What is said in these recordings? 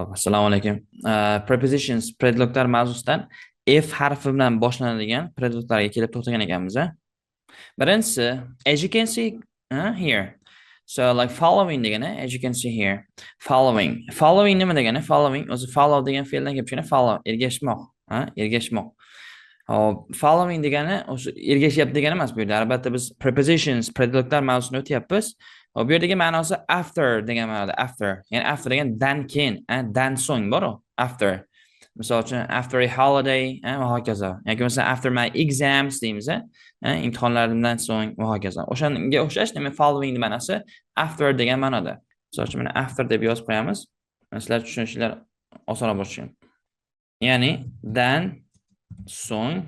Xo'p, assalomu alaykum. Prepositions, predloglar mavzusidan F harfi bilan boshlanadigan predloglarga kelib to'xtagan ekanmiz, a? Birinchisi, as you can see here. So like following degani, as you can see here. Following. Following nima degani? Following o'zi follow degan fe'ldan kelib chiqqan, follow ergashmoq, ha? Ergashmoq. Hop, following degani o'sha ergashyapti degani emas bu yerda. Albatta biz prepositions, predloglar mavzusini o'tyapmiz. Hop, bu yerdagi ma'nosi after degan ma'noda, after. Ya'ni after degan dan keyin, dan so'ng bor-u, after. Misol uchun after a holiday va hokazo. Yoki masalan after my exams deymiz, imtihonlarimdan so'ng va hokazo. O'shanga o'xshash nima following ma'nosi after degan ma'noda. Misol uchun mana after deb yozib qo'yamiz. Sizlar tushunishlar osonroq bo'lishi uchun. Ya'ni dan so'ng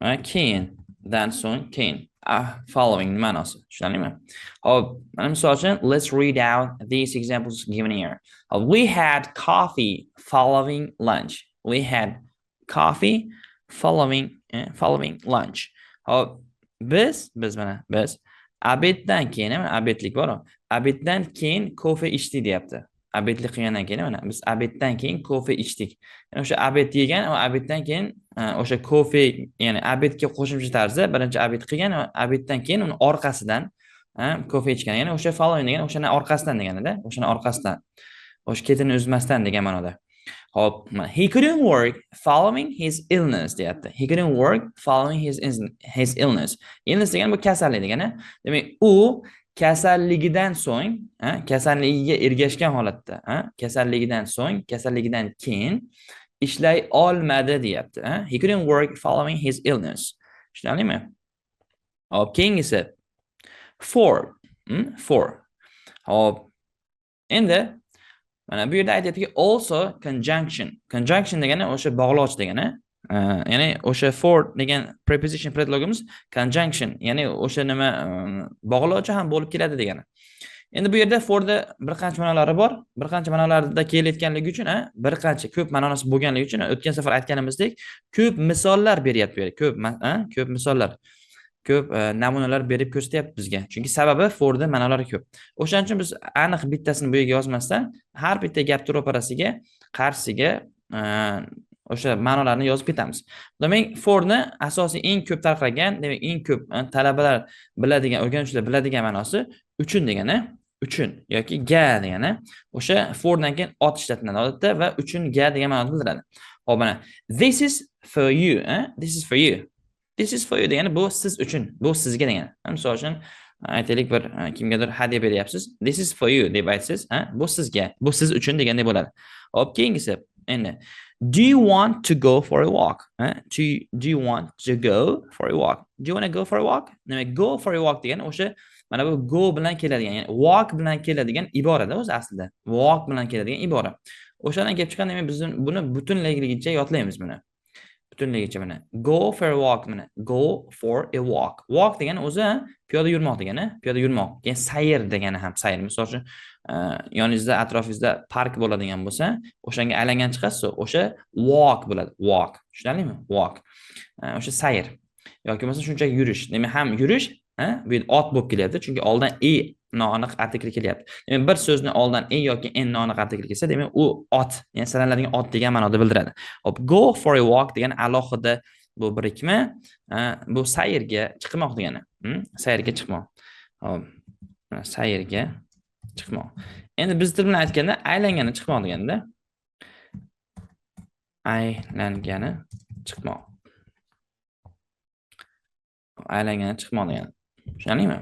va keyin, dan so'ng keyin. Following ma'nosi. Tushunarlimi? Hop, mana misol uchun let's read out these examples given here. We had coffee following lunch. We had coffee following lunch. Hop, biz mana biz обед dan keyin, mana обед lik bor. Обед dan keyin kofe ichdik deyapti. Обед lik qilgandan keyin mana biz обед dan keyin kofe ichdik. Ya'ni o'sha обед yegan va обед dan keyin o'sha kofe, ya'ni обед ga qo'shimcha tarzda birinchi обед qilgan va обед dan keyin uni orqasidan kofe ichgan. Ya'ni o'sha following degan o'shani orqasidan deganida, o'shani orqasidan. O'sha ketini uzmasdan degan ma'noda. Hop, he couldn't work following his illness deyapti. He couldn't work following his illness. Illness degani bu kasallik degani. Demak, u kasalligidan so'ng, kasalligiga ergashgan holatda, kasalligidan so'ng, kasalligidan keyin ishlay olmadi deyapti. He couldn't work following his illness. Tushunarlimi? Hop, keyingisi for. For. Hop. Endi mana bu yerda aytyaptiki also conjunction. Conjunction degani o'sha bog'lovchi degani. Ya'ni o'sha for degan preposition predlogimiz conjunction, ya'ni o'sha nima bog'lovchi ham bo'lib keladi degani. Endi bu yerda forda bir qancha ma'nolari bor. Bir qancha ma'nolarda kelayotganligi uchun, bir qancha ko'p ma'nosi bo'lganligi uchun o'tgan safar aytganimizdek ko'p misollar beryapti bu yerda. Ko'p, ko'p misollar. Ko'p namunalar berib ko'rsatyapti bizga. Chunki sababi forda ma'nolari ko'p. O'shaning uchun biz aniq bittasini bu yerga yozmasdan har bitta gap ro'parasiga, qarshisiga o'sha ma'nolarni yozib ketamiz. Demak, forni asosiy eng ko'p tarqalgan, demak eng ko'p talabalar biladigan, o'rganuvchilar biladigan ma'nosi uchun degani, uchun yoki ga degani. O'sha fordan keyin ot ishlatiladi odatda va uchun, ga degan ma'noni bildiradi. Xo'p, mana this is for you, This is for you. This is for you degani bu siz uchun, bu sizga degani. Misol uchun aytaylik bir kimgadir hadya beryapsiz. This is for you deb aytsangiz, bu sizga, bu siz uchun degandek bo'ladi. Xo'p, keyingisi endi do you want to go for a walk? Do you want to go for a walk? Do you want to go for a walk? Demak, go for a walk degani o'sha mana bu go bilan keladigan, ya'ni walk bilan keladigan iborada o'zi aslida. Walk bilan keladigan ibora. O'shandan kelib chiqqan, demak biz buni butunligicha yodlaymiz buni. Butunligicha mana go for a walk mana go for a walk. Walk degani o'zi piyoda yurmoq degani, piyoda yurmoq. Keyin sayr degani ham sayr. Misol uchun yoningizda, atrofingizda park bo'ladigan bo'lsa, o'shanga aylangan chiqasiz, o'sha walk bo'ladi. Walk. Tushunarlimi? Walk. O'sha sayr. Yoki bo'lmasa shunchaki yurish. Demak, ham yurish, bu yerda ot bo'lib kelyapti, chunki oldin e noaniq artikli kelyapti. Demak, bir so'zni oldin e yoki n noaniq artikli kelsa, demak u ot, ya'ni sanaladigan ot degan ma'noda bildiradi. Hop, go for a walk degan alohida bu birikma, bu sayrga chiqmoq degani. Sayrga chiqmoq. Hop, sayrga chiqmoq. Endi biz til bilan aytganda aylangani chiqmoq deganda. Aylangani chiqmoq. Aylangani chiqmoq degani. Tushunarlimi?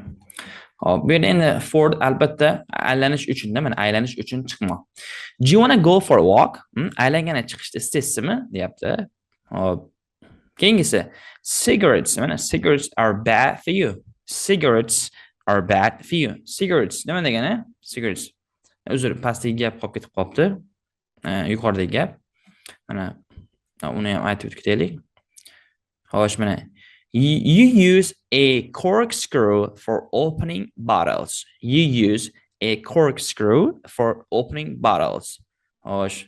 Hop, bu yerda endi for albatta aylanish uchun-da, mana aylanish uchun chiqmoq. Do you wanna go for a walk? Aylangani chiqishni istaysizmi? Deyapti. Hop. Keyingisi cigarettes. Mana cigarettes are bad for you. Cigarettes are bad for you. Cigarettes nima degani? Cigarettes. Uzr, pastdagi gap qolib ketib qolibdi. Yuqoridagi gap. Mana uni ham aytib o'tib ketaylik. Xo'sh, mana you use a corkscrew for opening bottles. You use a corkscrew for opening bottles. Xo'sh.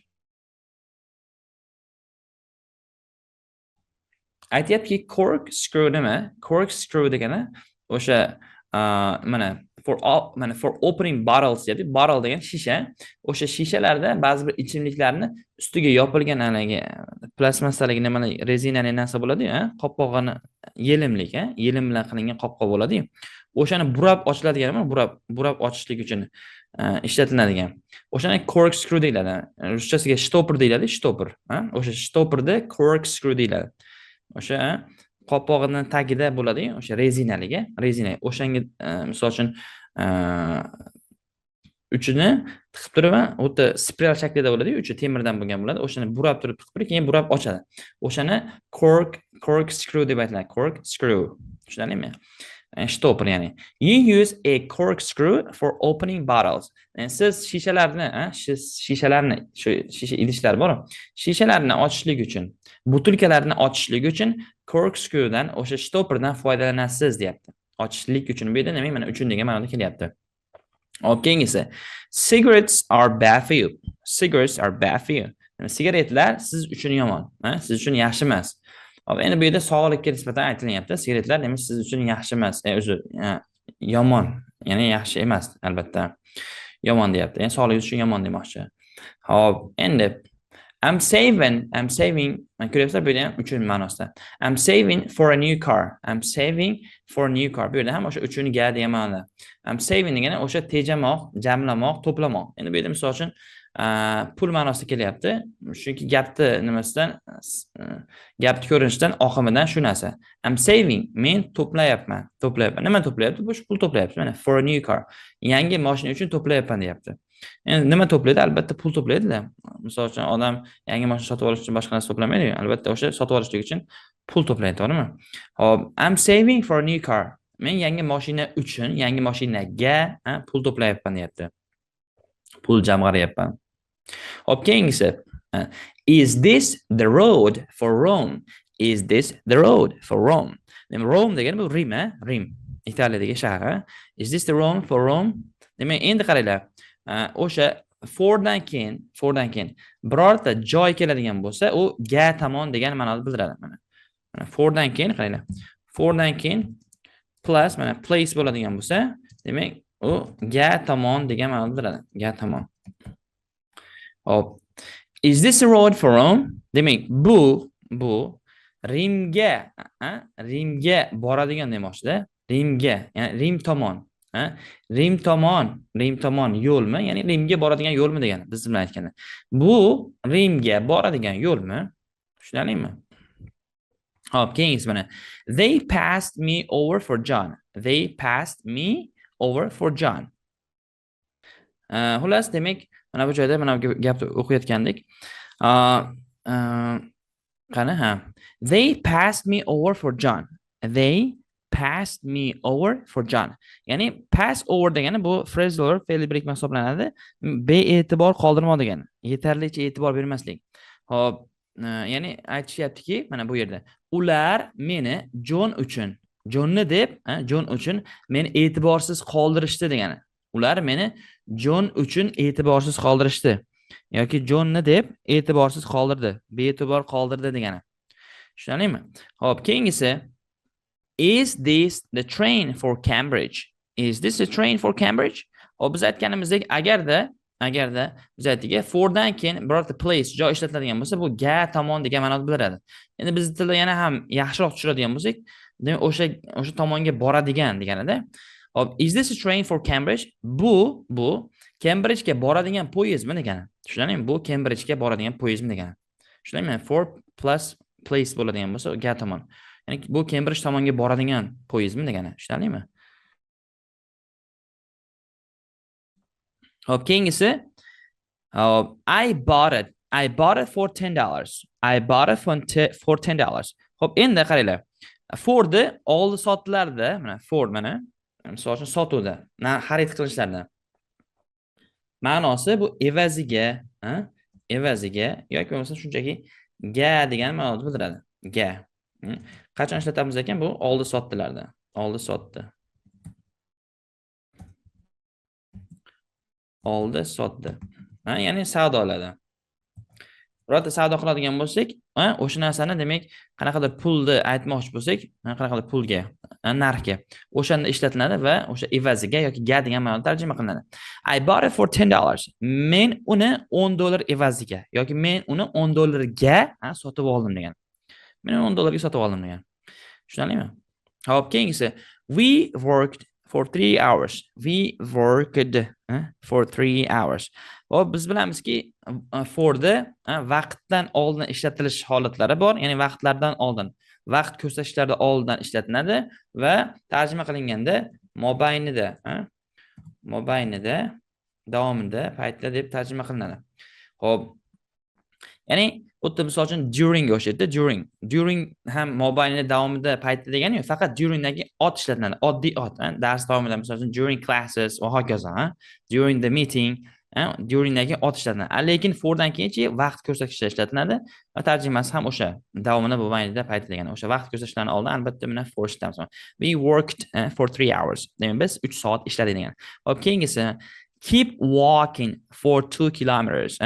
Aytyaptiki, corkscrew nima? Corkscrew degani o'sha Mana for opening bottles deyapti. Bottle degan shisha. O'sha shishalarda ba'zi bir ichimliklarni ustiga yopilgan haligi plastmassaligi nimalar, rezinali narsa bo'ladi-yu, qopqog'ini yelimlik, yelim bilan qilingan qopqoq bo'ladi-yu. O'shani burab ochiladigan, burab ochishlik uchun ishlatiladigan. O'shani corkscrew deyiladi. Ruschasiga shtopper deyiladi, shtopper. O'sha shtopperda corkscrew deyiladi. O'sha qopqog'ining tagida bo'ladi-yu, o'sha rezinaligi, rezina. O'shanga misol uchun uchini tiqib turib, o'ta spiral shaklida bo'ladi-yu, uchi temirdan bo'lgan bo'ladi. O'shani burab turib tiqib turib, keyin burab ochadi. O'shani corkscrew deb aytiladi. Corkscrew. Tushunarlimi? Shtopper ya'ni. You use a corkscrew for opening bottles. Yani siz shishalarni, shishalarni, shu shisha idishlar bor, shishalarni ochishlik uchun, butilkalarni ochishlik uchun corkscrewdan, o'sha shtopperdan foydalanasiz deyapti. Ochishlik uchun bu yerda nima, mana uchun degan ma'noda kelyapti. Hop, keyingisi. Cigarettes are bad for you. Cigarettes are bad for you. Yani sigaretlar siz uchun yomon, siz uchun yaxshi emas. Hop, endi bu yerda sog'liqqa nisbatan aytilyapti. Sigaretlar demak siz uchun yaxshi emas, uzr, yomon, ya'ni yaxshi emas albatta. Yomon deyapti. Ya'ni sog'ligingiz uchun yomon demoqchi. Hop, endi I'm saving, mana ko'ryapsizlar, bu yerda ham uchun ma'nosida. I'm saving for a new car. I'm saving for a new car. Bu yerda ham o'sha uchun ga degan ma'noda. I'm saving degani o'sha tejamoq, jamlamoq, to'plamoq. Endi bu yerda misol uchun pul ma'nosida kelyapti. Chunki gapni nimasidan, gapni ko'rinishidan, oqimidan shu narsa. I'm saving, men to'playapman, to'playapman. Nima to'playapti? Bu pul to'playapti. Mana for a new car. Yangi mashina uchun to'playapman deyapti. Endi nima to'playdi? Albatta pul to'playdi-da. Misol uchun odam yangi mashina sotib olish uchun boshqa narsa to'plamaydi-yu. Albatta o'sha sotib olishlik uchun pul to'playdi, to'g'rimi? Hop, I'm saving for a new car. Men yangi mashina uchun, yangi mashinaga pul to'playapman deyapti. Pul jamg'aryapman. Hop, keyingisi. Is this the road for Rome? Is this the road for Rome? Demak, Rome degani bu Rim, Rim. Italiyadagi shahar. Is this the road for Rome? Demak, endi qaranglar. O'sha fordan keyin birorta joy keladigan bo'lsa, u ga tomon degan ma'noni bildiradi. Mana. Mana fordan keyin qaranglar. Fordan keyin plus mana place bo'ladigan bo'lsa, demak, u ga tomon degan ma'noni bildiradi. Ga tomon. Hop. Is this a road for Rome? Demak, bu Rimga, Rimga boradigan demoqchida. Rimga, ya'ni Rim tomon, Rim tomon, Rim tomon yo'lmi? Ya'ni Rimga boradigan yo'lmi degani biz bilan aytganda. Bu Rimga boradigan yo'lmi? Tushunarlimi? Hop, keyingisi mana. They passed me over for John. They passed me over for John. Xullas, demak, mana bu joyda mana bu gapni o'qiyotgandik. Qani, ha. They passed me over for John. They passed me over for John. Ya'ni pass over degani bu phrasal verb, fe'l birikma hisoblanadi. Bee'tibor qoldirmoq degani. Yetarlicha e'tibor bermaslik. Hop, ya'ni aytishyaptiki, mana bu yerda ular meni John uchun, Jonni deb, John uchun meni e'tiborsiz qoldirishdi degani. Ular meni John uchun e'tiborsiz qoldirishdi yoki Jonni deb e'tiborsiz qoldirdi, bee'tibor qoldirdi degani. Tushunarlimi? Hop, keyingisi. Is this the train for Cambridge? Is this the train for Cambridge? Hop, biz aytganimizdek, agarda biz aytdik, fordan keyin birorta place joy ishlatiladigan bo'lsa, bu ga tomon degan ma'noni bildiradi. Endi biz tilda yana ham yaxshiroq tushiradigan bo'lsak, demak o'sha tomonga boradigan deganida. Hop, is this a train for Cambridge? Bu Cambridgega boradigan poyezdmi degani. Tushunarlimi? Bu Cambridgega boradigan poyezdmi degani. Tushunarlimi? For plus place bo'ladigan bo'lsa, ga tomon. Ya'ni bu Cambridge tomonga boradigan poyezdmi degani. Tushunarlimi? Hop, keyingisi. Hop, I bought it. I bought it for $10. I bought it for $10. Hop, endi qaranglar. Fordni oldi sotilarda, mana Ford mana, misol uchun sotuvda, xarid qilishlarda. Ma'nosi bu evaziga, ha? Evaziga yoki bo'lmasa shunchaki ga degan ma'noni bildiradi. Ga. Qachon ishlatamiz ekan bu oldi sotdilarda. Oldi sotdi. Oldi sotdi. Ha, ya'ni savdolarda. Birorta savdo qiladigan bo'lsak, o'sha narsani, demak, qanaqadir pulni aytmoqchi bo'lsak, qanaqadir pulga, narxga, o'shanda ishlatiladi va o'sha evaziga yoki ga degan ma'noda tarjima qilinadi. I bought it for $10. Men uni $10 evaziga yoki men uni $10 ga sotib oldim degan. Men uni $10 ga sotib oldim degan. Tushunarlimi? Xo'p, keyingisi: We worked for 3 hours. We worked for 3 hours. Xo'p, biz bilamizki, forda vaqtdan oldin ishlatilish holatlari bor, ya'ni vaqtlardan oldin, vaqt ko'rsatishlarda oldin ishlatiladi va tarjima qilinganda mobaynida, davomida, paytda deb tarjima qilinadi. Xo'p, ya'ni xuddi misol uchun during o'xshaydi. During. During ham mobaynida, davomida, paytda degani yo'q, faqat duringdagi ot ishlatiladi, oddiy ot. Dars davomida, misol uchun, during classes va hokazo, during the meeting, duringdagi ot ishlatiladi. Lekin fordan keyinchi vaqt ko'rsatkichlar ishlatiladi va tarjimasi ham o'sha davomida, mobaynida, paytda degani. O'sha vaqt ko'rsatkichlarni oldin albatta buni for ishlatamiz. We worked for 3 hours. Demak, biz 3 soat ishladik degan. Xo'p, keyingisi: keep walking for 2 kilometers.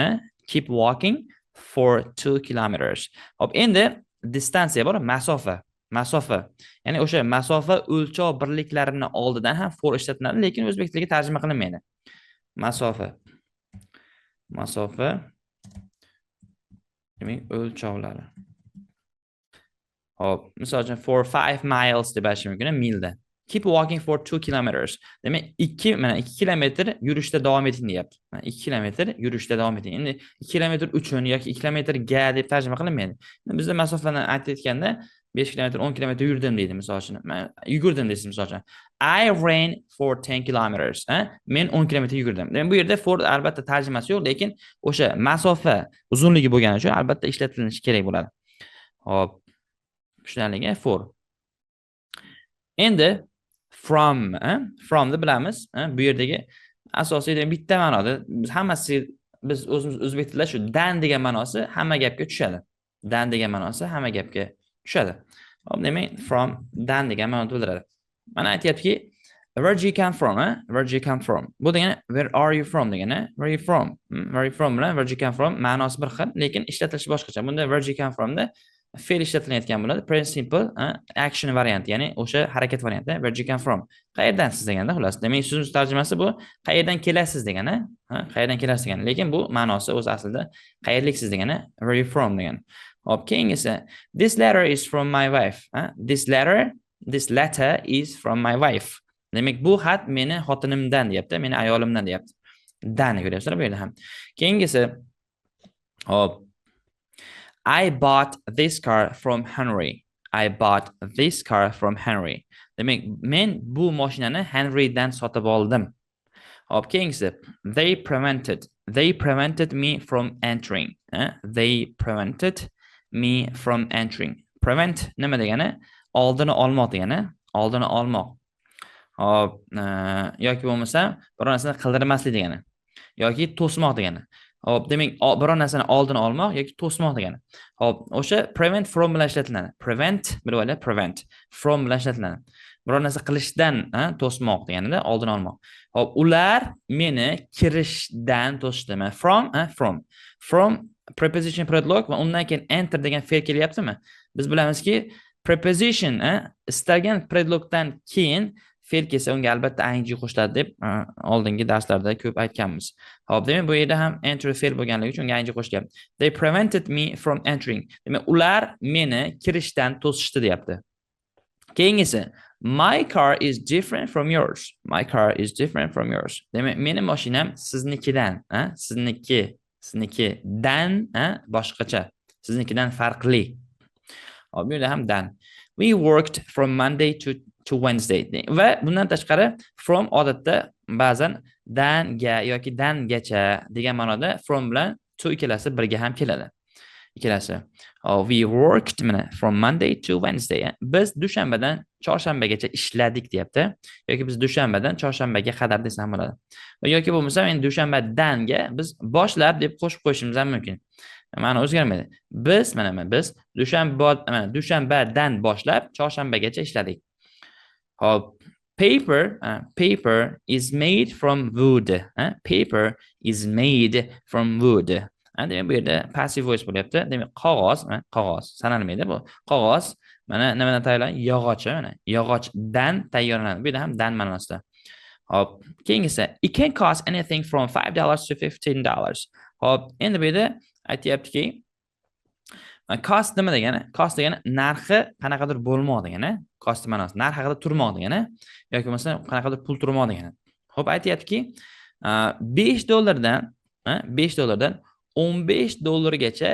Keep walking for 2 kilometers. Xo'p, endi distansiya bor, masofa. Masofa. Ya'ni o'sha masofa o'lchov birliklarini oldidan ham for ishlatiladi, lekin o'zbek tiliga tarjima qilinmaydi. Masofa. Masofa, demak, o'lchovlari. Xo'p, misol uchun for 5 miles deb aytish mumkin, milda. Keep walking for 2 kilometers. Demak, 2, mana 2 kilometr yurishda davom eting deyapti. Mana 2 kilometr yurishda davom eting. Endi 2 kilometr uchun yoki 2 kilometrga deb tarjima qilinmaydi. Endi bizda masofani aytayotganda 5 kilometr, 10 kilometr yurdim deydi misol uchun. Men yugurdim deysiz misol uchun. I ran for 10 kilometers. Ha? Men 10 kilometr yugurdim. Demak, bu yerda for albatta tarjimasi yo'q, lekin o'sha masofa uzunligi bo'lgani uchun albatta ishlatilishi kerak bo'ladi. Xo'p. Tushunarlimi? For. Endi from, fromni bilamiz. Bu yerdagi asosiy bitta ma'noda biz hammasi, biz o'zimiz o'zbek tilida shu dan degan ma'nosi hamma gapga tushadi. Dan degan ma'nosi hamma gapga tushadi. Xo'p, demak, from dan degan ma'noni bildiradi. Mana aytyaptiki, where do you come from? Eh? Where do you come from? Bu degani where are you from degani. Where are you from? Where are you from bilan where do you come from ma'nosi bir xil, lekin ishlatilishi boshqacha. Bunda where do you come fromda fe'l ishlatilayotgan bo'ladi. Present simple action varianti, ya'ni o'sha harakat varianti. Where do you come from? Qayerdansiz deganda xullas. Demak, so'zimiz tarjimasi bu qayerdan kelasiz degani, ha, qayerdan kelasiz degani. Lekin bu ma'nosi o'zi aslida qayerliksiz degani, where are you from degani. Xo'p, keyingisi: this letter is from my wife. Ha? This letter is from my wife. Demak, bu xat meni xotinimdan deyapti, meni ayolimdan deyapti. Dan ko'ryapsizlar bu yerda ham. Keyingisi, xo'p, I bought this car from Henry. I bought this car from Henry. Demak, men bu mashinani Henrydan sotib oldim. Xo'p, keyingisi: they prevented me from entering. They prevented me from entering. Prevent nima degani? Oldini olmoq degani, oldini olmoq. Xo'p, yoki bo'lmasa biror narsani qildirmaslik degani yoki to'smoq degani. Xo'p, demak, biror narsani oldini olmoq yoki to'smoq degani. Xo'p, o'sha prevent from bilan ishlatiladi. Prevent, bilib olinglar, prevent from bilan ishlatiladi. Biror narsa qilishdan to'smoq deganida, oldini olmoq. Xo'p, ular meni kirishdan to'sishdi. Mana from, from. From preposition predlog va undan keyin enter degan fe'l kelyaptimi? Biz bilamizki, preposition istalgan predlogdan keyin fe'l kelsa, unga albatta ing qo'shiladi deb oldingi darslarda ko'p aytganmiz. Xo'p, demak, bu yerda ham enter fe'l bo'lganligi uchun unga ing qo'shilgan. They prevented me from entering. Demak, ular meni kirishdan to'sishdi deyapti. Keyingisi: my car is different from yours. My car is different from yours. Demak, meni mashinam siznikidan, siznikidan boshqacha. Siznikidan farqli. Xo'p, bu yerda ham dan. We worked from Monday to Wednesday. Va bundan tashqari from odatda ba'zan dan ga yoki dan gacha degan ma'noda from bilan to ikkalasi birga ham keladi. Ikkalasi. Oh, we worked, mana, from Monday to Wednesday. Biz dushanbadan chorshanbagacha ishladik deyapti. Yoki biz dushanbadan chorshanbaga qadar desam bo'ladi. Yoki bo'lmasa endi dushanbadanga biz boshlab deb qo'shib qo'yishimiz ham mumkin. Ma'no o'zgarmaydi. Biz mana biz dushanba, mana dushanbadan boshlab chorshanbagacha ishladik. Xo'p, paper is made from wood. Paper is made from wood. Demak, bu yerda passive voice bo'lyapti. Demak, qog'oz, qog'oz sanalmaydi bu. Qog'oz mana nimadan tayyorlanadi? Yog'och, mana yog'ochdan tayyorlanadi. Bu yerda ham dan ma'nosida. Hop, keyingisi, it can cost anything from $5 to $15. Hop, endi bu yerda aytyaptiki, cost nima degani? Cost degani narxi qanaqadir bo'lmoq degani. Cost ma'nosi narx haqida turmoq degani yoki bo'lmasa qanaqadir pul turmoq degani. Hop, aytyaptiki, 5 dollardan, 5 dollardan 15 dollargacha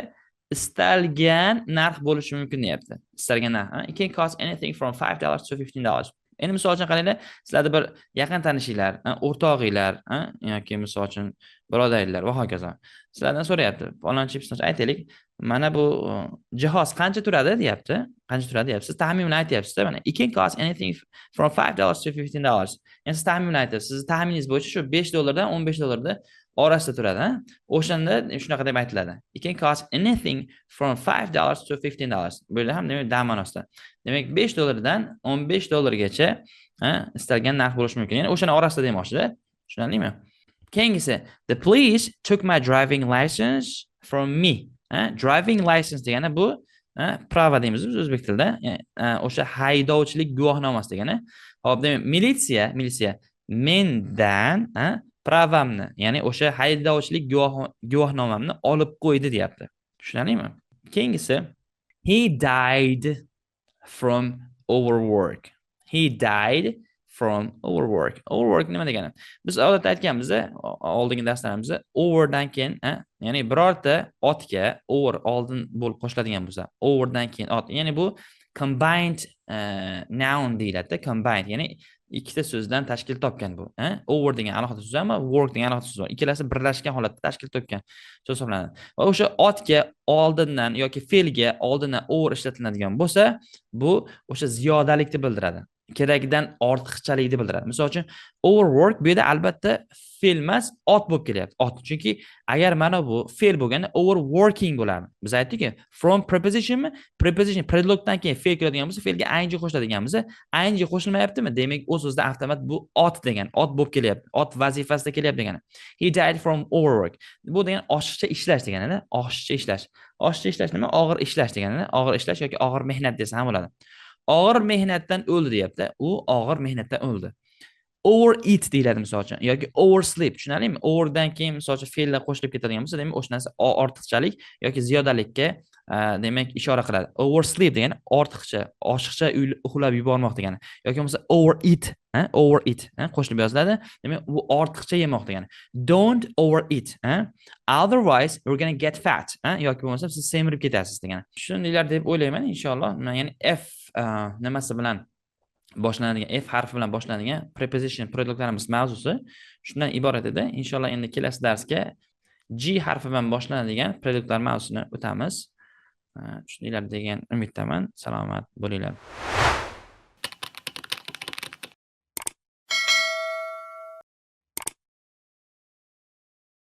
istalgan narx bo'lishi mumkin deyapti. Istalgan narx. It can cost anything from $5 to $15. Endi misol uchun qaranglar, sizlarda bir yaqin tanishinglar, o'rtog'inglar, yoki misol uchun birodaringlar va hokazo. Sizlardan so'rayapti. Falonchi, pistonchi, aytaylik, mana bu jihoz qancha turadi deyapti. Qancha turadi deyapti. Siz taxmin bilan aytyapsiz, mana it can cost anything from $5 to $15. Ya'ni siz taxmin bilan aytyapsiz. Sizni taxminingiz bo'yicha shu 5 dollardan 15 dollarda orasida turadi, ha? O'shanda shunaqa deb aytiladi. It can cost anything from $5 to $15. Bu yerda ham demak dan ma'nosida. Demak, 5 dollardan 15 dollargacha, ha, istalgan narx bo'lishi mumkin. Ya'ni o'shani orasida demoqchida. Tushunarlimi? Keyingisi, the police took my driving license from me. Ha, driving license degani bu, ha, prava deymiz biz o'zbek tilida. Ya'ni, o'sha haydovchilik guvohnomasi degani. Hop, demak, militsiya mendan, ha, pravamni, ya'ni o'sha haydovchilik guvohnomamni olib qo'ydi deyapti. Tushunarlimi? Keyingisi, he died from overwork. He died from overwork. Overwork nima degani? Biz odatda aytganmiz, oldingi darslarimizda overdan keyin, ya'ni birorta otga over oldin bo'lib qo'shiladigan bo'lsa, overdan keyin ot, ya'ni bu combined noun deyiladi, combined, ya'ni ikkita so'zdan tashkil topgan bu. Over degan alohida so'z ham, work degan alohida so'z bor. Ikkalasi birlashgan holatda tashkil topgan so'z hisoblanadi. Va o'sha otga oldindan yoki fe'lga oldindan over ishlatiladigan bo'lsa, bu o'sha ziyodalikni bildiradi. Keragidan ortiqchalikni bildiradi. Misol uchun, overwork bu yerda albatta fe'l emas, ot bo'lib kelyapti. Ot. Chunki agar mana bu fe'l bo'lganda overworking bo'lardi. Biz aytdik-ku, from prepositionmi? Preposition predlogdan keyin fe'l keladigan bo'lsa, fe'lga ing qo'shiladigan bo'lsa, ing qo'shilmayaptimi? Demak, o'z o'zidan avtomat bu ot degan, ot bo'lib kelyapti. Ot vazifasida kelyapti degani. He died from overwork. Bu degani oshiqcha ishlash degani, oshiqcha ishlash. Oshiqcha ishlash nima? Og'ir ishlash degani, og'ir ishlash yoki og'ir mehnat desa ham bo'ladi. Og'ir mehnatdan o'ldi deyapti. U og'ir mehnatdan o'ldi. Overeat deyiladi misol uchun yoki oversleep, tushunarlimi? Overdan keyin misol uchun fe'llar qo'shilib ketadigan bo'lsa, demak o'sha narsa ortiqchalik yoki ziyodalikka, demak, ishora qiladi. Oversleep degani ortiqcha, oshiqcha uxlab yubormoq degani. Yoki bo'lmasa overeat, overeat qo'shilib yoziladi. Demak, bu ortiqcha yemoq degani. Don't overeat, otherwise you're gonna get fat, yoki bo'lmasa siz semirib ketasiz degani. Tushundinglar deb o'ylayman inshaalloh. Ya'ni F nimasi bilan boshlanadigan, F harfi bilan boshlanadigan preposition predloglarimiz mavzusi shundan iborat edi. Inshaalloh endi kelasi darsga G harfi bilan boshlanadigan predloglar mavzusini o'tamiz. Tushundinglar degan umiddaman. Salomat bo'linglar.